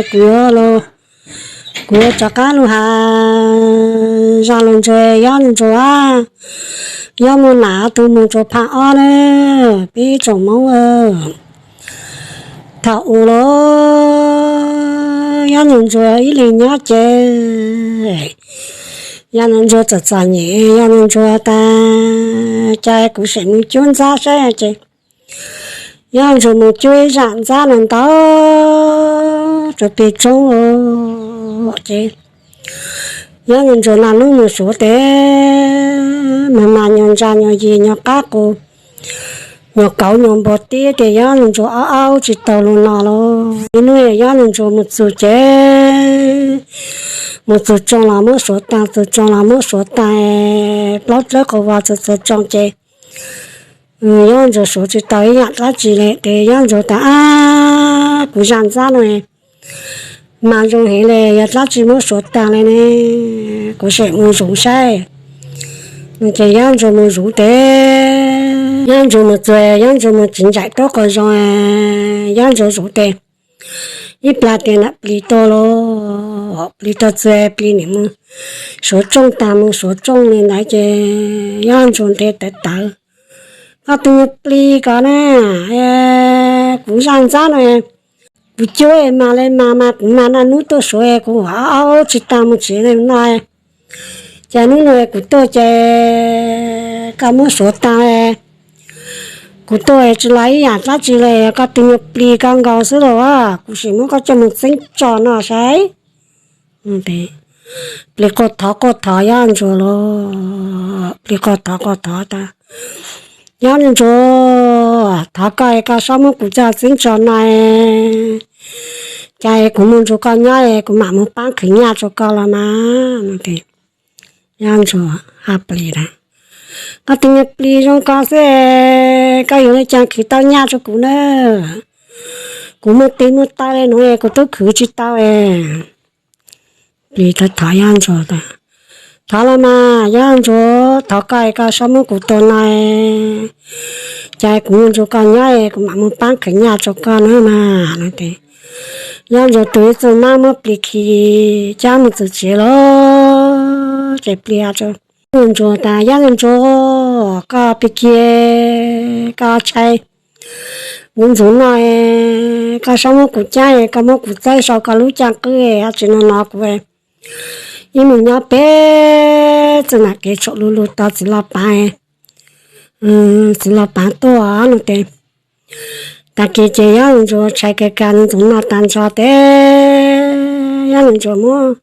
Kuv yuav, kuv yuav rov qab lug has zaj lug ntsuag Yob Ntsuag. Yob Muaj Nam tug moog rua phaaj ob na, peb tsoom Moob. Thaum u los Yob Ntsuag ib leeg nyob ces Yob Ntsuag txom txom nyem, Yob Ntsuag tas, cas kuv sim moog cuab ntxab saib ces Yob Ntsuag moog cuab ib zaam ntxab no ntau rua peg tsoob lawm ces Yob Ntsuag naj nub moog suav tes mas mas nyuag ntsa nyuag yig nyuag qab qus, nyuag kauv nyuag npua tib tes Yob Ntsuag aub aub tsi tau lug no lawm. Ib nub Yob Ntsuag moog txug ces moog txug tsoo los muab suav taag, txug tsoo los muab suav taag, plaub dlawb qhov vas txug txug tsoo ces Yob Ntsuag suav tsi tau ib yaam dlaab tsi le tes Yob Ntsuag tas, ab, kuv zaj ntxab no mas zoo heev le, yog dlaab tsi muab suav taag le ne, kuv sim moog zuv saib. Ces Yob Ntsuag moog zuv tes Yob Ntsuag moog txug, Yob Ntsuag moog tsis ncaim tuab qhov zoo, Yob Ntsuag zuv tes ib plag tes nam plis tuag lawm, plis tuag txug plis nim moog suav tsooj taag, moog suav tsooj le ntawd ces Yob Ntsuag nthe tawv tawv, koj tug nyuag plis ko na, kuv zaj ntxab no kuv cuab mas le mas mas kuv mas naj nub tuaj suav kuv aub aub tsi taag moog tsev le no, ces nub no kuv tuaj ces koj muab suav taag, kuv tuaj tsi los ib yaam dlaab tsi le, koj tug nyuag plis ko nkaus xwb los kuv sim muab koj coj moog txeeb tso no saib. Plis quaj thov quaj thov Yob Ntsuag lawm, plis quaj thov quaj thov tas, Yob Ntsuag, thov koj es koj xob muab kuv coj txeeb tso no, cas es kuv moog nrug koj nyob es kuv mam moog paab khwv nyaj rua koj los mas. Yob Ntsuag has plis tas, koj tug nyuag plis zoo ko xwb, koj yuav le caag khwv tau nyaj rua kuv na? Kuv muaj tes muaj taw le nuav kuv tub khwv tsi tau. Plis thov Yob Ntsuag tas, thov los mas Yob Ntsuag, thov koj es koj xob muab kuv tua no, cas kuv moog nrug koj nyob es kuv mam moog paab khwv nyaj rua koj na mas. Yob Ntsuag tug ib txuj maab muab plis khi cab moog txug tsev lawm ces plis has rua Yob Ntsuag tas, Yob Ntsuag, koj pig kiag, koj tshai kuv ntxuv no, koj xob muab kuv cab, koj muab kuv txawb sau koj lub caaj qwb, tsi no no kuv ib moog nyob peb txwj nam kev tshuam lu lug tau txiv Laj Paav, txiv Laj Paav tuaj no tes. Tag kis ces Yob Ntsuag tshai kag kag ntxuv no tag nrho tes Yob Ntsuag muab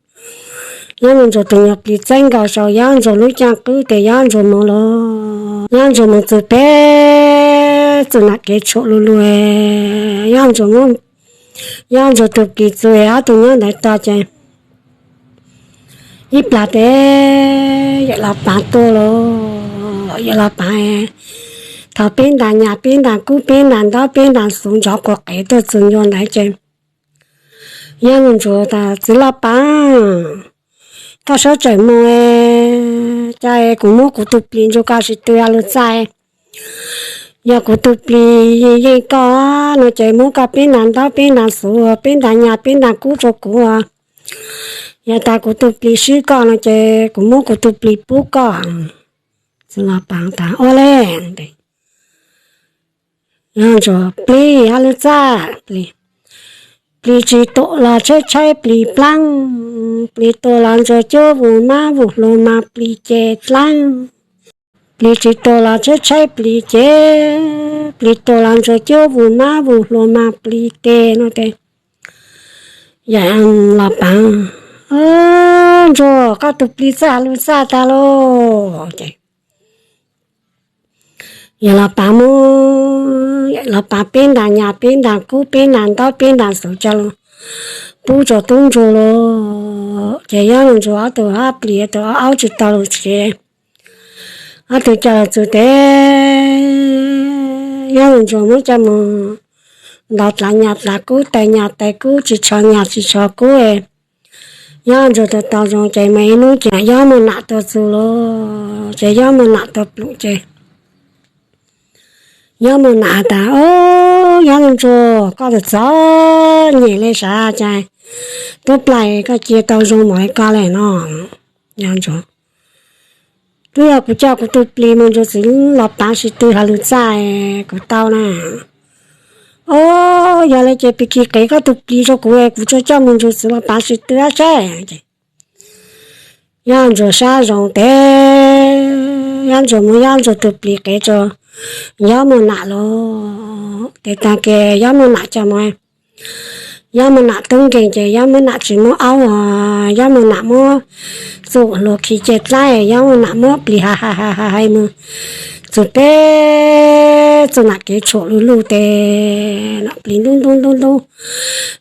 Yob Ntsuag tug nyuag plis txawb nkaus sau Yob Ntsuag lub caaj qwb tes Yob Ntsuag moog lawm. Yob Ntsuag moog txug peb txwj nam kev tshuam lu lug, Yob Ntsuag muab Yob Ntsuag tug plis txug ob tug nyob ntawd tso ces ib plag tes Yawm Laj Paav tuaj lawm. Yawm Laj Paav thaus peb ntaag nyas peb ntaag kub peb ntaag ntaub peb ntaag xuv nrov quas qev tuaj txug ncua ntawd ces Yob Ntsuag tas, Txiv Laj Paav, koj suav tseem moog, cas kuv muab kuv tug plis nrug koj sis tw a lug txaj. Yog kuv tug plis yeej koj no ces muab koj peb ntaag ntaub peb ntaag xuv peb ntaag nyas peb ntaag kub rua kuv. Yog tas kuv tug plis swb koj no ces kuv muab kuv tug plis pub koj. Txiv Laj Paav tas, Ua le. Yob Ntsuag, Plis a lug txaj, plis tsis tuam los tshaib tshaib plis plaab, plis tuam los ntsuag cuab vus mab vus hlua mas plis ces dlaab. Plis tsis tuam los tshaib tshaib plis ces, plis tuam los ntsuag cuab vus mab vus hlua mas plis tes no tes. Yawm Laj Paav, Ntsuag, koj tug plis txaj lug txaj tag lauj. Ces Yawm Laj Paav muab Yawm Laj Paav peb ntaag nyas peb ntaag kub peb ntaag ntaub peb ntaag xuv coj lug pub rua tub ntsuag lawm. Ces Yob Ntsuag ob tug hab plis tug aub tsis tau lug tsev. Ob tug coj lug txug tes Yob Ntsuag muab coj moog ntaus dlav nyas dlav kub, tais nyas tais kub, tsis tsho nyas tsis tsho kub. Yob Ntsuag tau tau zoo ces mas ib nub ces Yob Muaj Nam tuaj txug lawm. Ces Yob Muaj Nam tuaj plum ces Yob Muaj Nam tas, Ob, Yob Ntsuag, koj txom txom nyem li sav, cas tub plais koj cia tau zoo mus li koj li no? Yob Ntsuag, twb yog kuv coj kuv tus plis mus nrug txiv Los Paav sib tw hauv lub txaj, kuv tau na. Au, yog li ces pib khi qev koj tus plis rau kuv, kuv tsuas coj mus nrug txiv Los Paav sib tw dab tsi. Yob Ntsuag sab zoo tes Yob Ntsuag muab Yob Ntsuag tus plis qev rau Yob Muaj Nam lawm. Tes tag kis Yob Muaj Nam coj mus, Yob Muaj Nam tub nkeeg ces Yob Muaj Nam tsis muab aub, Yob Muaj Nam muab txuj hlua khi ceg dlaib, Yob Muaj Nam muab plis ha ha ha hais mus txug peb txug nam kev tshuam lug lug tes nam plis ntub ntub ntub ntub,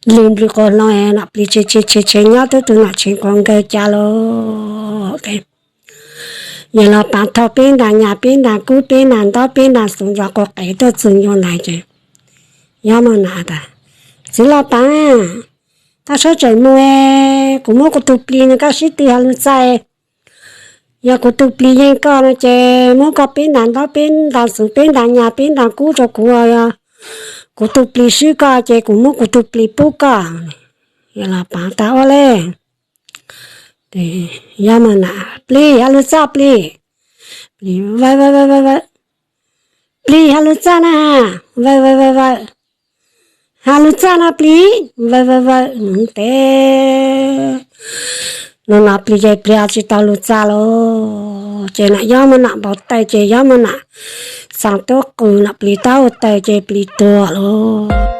lwg nplws quas hlo, nam plis tshe tshe tshe nyob tub tug nam tsev quas nkaws ca lawm. Yawg Los Paav thau peb nta nyas peb nta kub peb nta ntaub peb nta xuv ntxov quas qev tuaj txug ncua ntawd ces Yob Muaj Nam tas, txiv Los Paav, koj sawv tsees mus, kuv muab kuv tus plis nrug koj sib tw hauv lub txaj. Yog kuv tus plis yeej koj no ces muab koj peb nta ntaub peb nta xuv peb nta nyas peb nta kub rau kuv, yog kuv tus plis swb koj ces kuv muab kuv tus plis pub koj. Yawg Los Paav tas, ua li. Yob Muaj Nam, plis hauv lub txaj plis, plis hauv lub txaj na, hauv lub txaj na plis, tes no no plis ces plis tsis tau lub txaj lawm ces nam Yob Muaj Nam npau taws ces Yob Muaj Nam xaa tub qws nam plis taub hau taws ces plis tuag lawm.